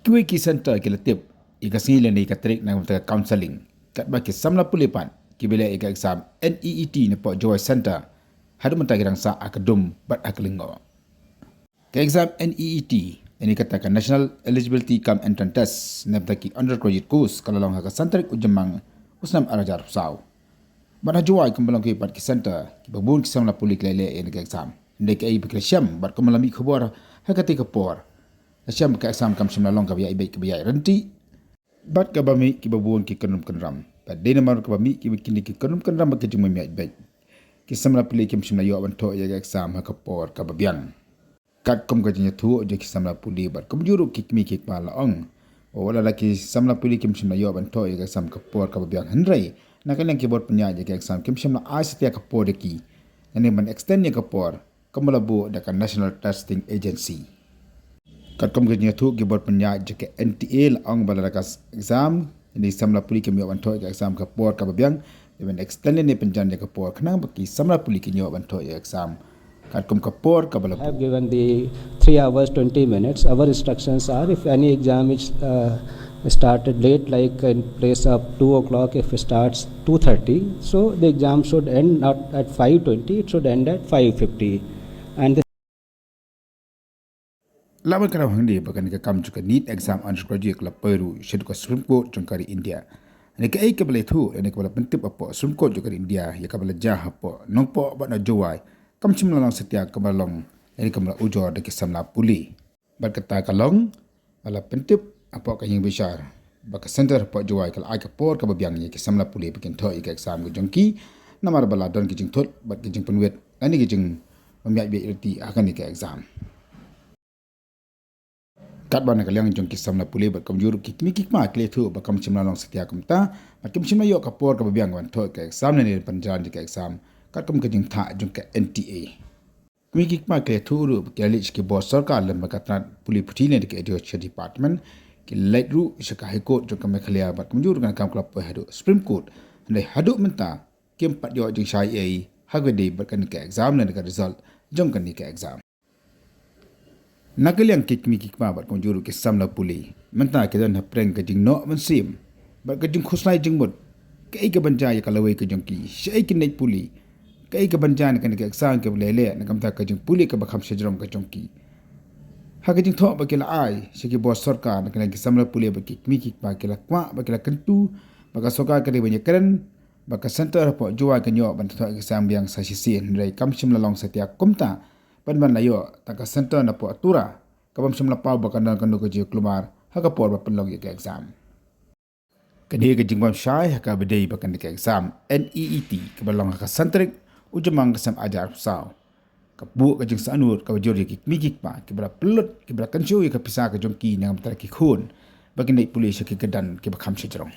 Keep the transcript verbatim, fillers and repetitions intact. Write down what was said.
Kiwei ki center ki la tip ïa ka sngi lane ka tarik na ka bynta ka counselling. Katba ki samla pule pat kiba leh ïa ka exam NEET napoh Jowai Center haduh mynta ki dang sah ha ka dum bad ha ka lyngngoh. Ka exam NEET, lane kata ka National Eligibility cum Entrance Test, na bynta ki undergraduate course ka la long ha ka san tarik u Jymmang u snem ar hajar arphew saw. Bad ha Jowai kumba long kiwei pat ki center, kiba bun ki samla pule ki la leh ïa ka exam. Hynrei kaei ba ki la shem bad kumba la mih khubor ha katei ka por, la shem ba ka exam kam shym la long kaba ïaid beit, kaba ïaid ryntih. Bad kaba mih kiba bun ki kynrum kynram. Bad dei namar kaba mih kiba kine ki kynrum kynram bad ki jingmih ïaid beit, ki samla pule kim shym la ïoh ban thoh ïa ka exam ha ka por kaba biang. Katkum ka jingïathuh jong ki samla pule bad kumjuh ruh ki kmie ki kpa la ong, wat la da ki samla pule kim shym la ïoh ban thoh ïa ka exam ka por kaba biang, hynrei na ka liang ki bor pynïaid ïa ka exam kim shym la ai satia ka por ïa ki, lane ban extend ïa ka por kumba la buh da ka National Testing Agency. Katkum ka jingïathuh ki bor pynïaid jong ka NTA la ong ba la da ka exam, lane samla pule kim ïoh ban thoh ïa ka exam ka por kaba biang, dei ban extend lane pynjan ïa ka por khnang ba ki samla pule kin ïoh ban thoh ïa ka exam. Katkum ka por kaba la buh. Have given the three hours twenty minutes. Our instructions are, if any exam is uh, started late, like in place of two o'clock, if it starts two thirty, so the exam should end not at five twenty, it should end at five fifty. And the Lah ban kynmaw hangne ba kane ka kam jong ka NEET exam undergraduate ka la poi ruh shaduh ka Supreme Court jong ka ri India. Lane kaei kaba la ïathuh lane kaba la pyntip hapoh Supreme Court jong ka ri India ïa kaba la jia hapoh Nongpoh bad na Jowai kam shym la long satia kaba long lane kaba la ujor da ki samla pule. Bad kata ka long ba la pyntip hapoh ka ïing bishar ba ka center hapoh Jowai ka la ai ka por kaba biang ïa ki samla pule ba kin thoh ïa ka exam ka jong ki, namar ba la don ki jingthut bad ki jingpynwit lane ki jingmih ïaid beit ryntih ha kane ka exam. Katba na ka liang jong ki samla pule bad kumjuh ruh ki kmie ki kpa ki la ïathuh ba kam shym la long satia kumta bad kim shym la ïoh ka por kaba biang ban thoh ïa ka exam lane ban pynjan ïa ka exam katkum ka jingthah jong ka NTA. Kmie ki kpa ki la ïathuh ruh ba ki la leit sha ki bor sorkar lem bad ka tnad pule puthi lane ka Education Department, ki la leit ruh sha ka High Court jong ka Meghalaya bad kumjuh ruh ka kam ka la poi haduh Supreme Court. Hynrei haduh mynta kim pat ïoh jingshai ei ha kaba ïadei bad kane ka exam lane ka result jong kane ka exam. Na ka liang ki kmie ki kpa bad kumjuh ruh ki samla pule mynta ki don hapdeng ka jingnoh mynsiem bad ka jingkhuslai jingmut. Kaei kaban jia ïa ka lawei ka jong ki? Shaei kin leit pule? Kaei kaban jia na kane ka exam kaba la leh na ka bynta ka jingpule kaba kham shajrong ka jong ki? Ha ka jingthoh ba ki la ai sha ki bor sorkar, na ka liang ki samla pule bad ki kmie ki kpa ki la kwah bad ki la kyntu ba ka sorkar ka dei ban ïakren ba ka center hapoh Jowai kan ïoh ban thoh ïa ka exam biang sa shisien, hynrei kam shym la long satia kumta. Ban ban la ïoh tang ka center napoh Tura kabym shym la paw ba kan don kano ka jingkulmar ha ka por ba pynlong ïa ka exam. Kane ka jingbym shai ha kaba ïadei bad kane ka exam NEET kaba long ha ka san tarik u Jymmang ka snem ar hajar arphew saw ka buh ka jingsangnud kaba jur ïa ki kmie ki kpa kiba la pynlut, kiba la kynshew ïa ka pisa ka jong ki na ka bynta ki khun ba kin leit pule sha ki kyrdan kiba kham shajrong.